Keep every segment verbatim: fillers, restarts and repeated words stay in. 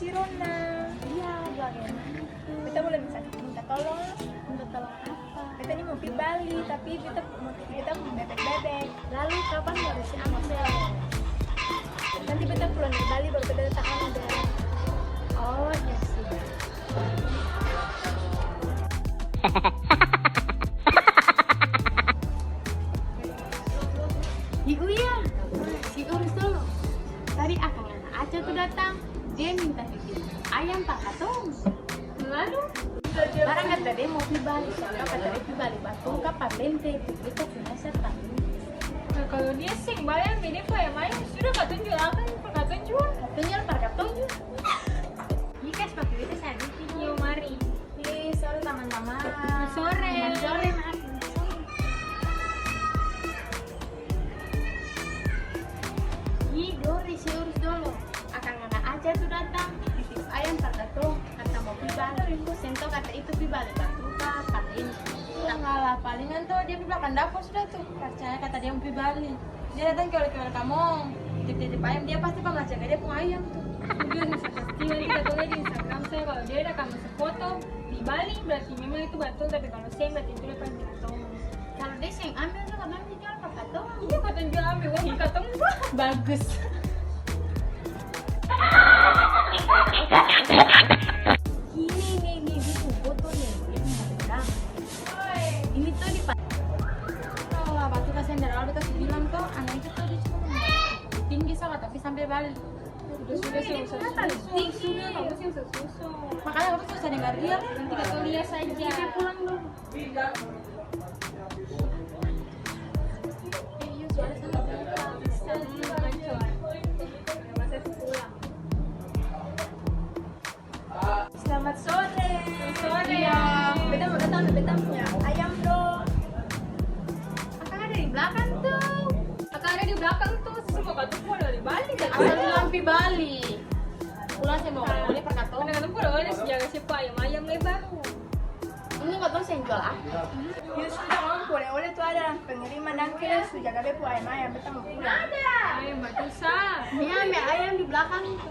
Sirona. Iya, dua hari yang lalu tuh. Beta boleh minta, minta tolong? Minta tolong apa? Beta ni mau pi Bali, tapi beta mau titip beta pung bebek-bebek. Lalu kapan baru se ambil? Nanti beta pulang dari Bali baru beta datang ambil. Oh, ya sudah. Hi Uya, si urus dolo. Tadi akang ana Aca tu datang, dia minta titip ayam par katong. Lalu? Barang kata dia mau pi Bali, soalnya kata dia pi Bali batul ka par lente, beta seng rasa tahu. Nah, kalau dia seng bayar, dia pung ayam-ayam sudah katong jual akang par katong jua. Katong jual par katong jua. Ini kas pake beta sadiki. Yo, mari. Oke, sore, teman-teman. Sore. Sore, Mak. Ih, Dori, si urus dolo. Akang ana Aca tu datang, titip ayam par katong, kata mau pi Bali. Seng tau kata itu pi Bali batul ka, kata ini. Tanggal palingan to, dia pi blakang dapa sudah tu. Parcaya kata dia mau pi Bali. Dia datang ke oleh kamong, titip-titip ayam, dia pasti pamacaka dia pung ayam tu. Dia bisa pasti nanti katong lihat di Instagram saya, kalau dia ada kamong sefoto di Bali, berarti memang itu batul, tapi kalau seng, berarti itu lepas di katong. Kalau dia seng ambil tu, katong jual pa katong. Iya, katong jual ambil uang pa katong. Bagus. Ini, ini, ini, dia pung foto nih, dia pung foto. Ini tuh di pa-, lah, batu kasihan dari awal beta su bilang to, anak itu tuh dia cuma mau tinggi sa, tapi sampe bali. Sudah, sudah, sudah, sudah, sudah, sudah, sudah, sudah, sudah. Makanya kamu susah dengar dia. Nanti kita lihat saja. Dia pulang dulu. Iya, suara sama. Masa pulang. Selamat sore. Sore. Iya. Beta mau datang, beta punya ayam dong. Akang ada di belakang tuh. Akang ada di belakang tuh. Semua katong pun dari Bali. Asal bilang pi Bali. Pulang saya mau oleh-oleh par katong. Karena katong pun oleh jaga siapa ayam-ayam lebar. Ini katong seng jual ah. Yus, kita mau oleh-oleh tuh ada. Pengiriman dan kira su jaga beta pung ayam-ayam, beta mo pulang. Ayam batul sa. Ini ambe ayam di belakang itu.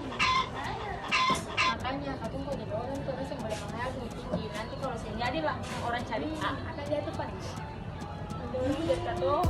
Makanya katong mo jadi orang tuh, orang seng boleh mahayal tinggi. Nanti kalau seng jadi lah, orang cari. Hmm, akan dia tuh paling. Aduh, dia kata tuh.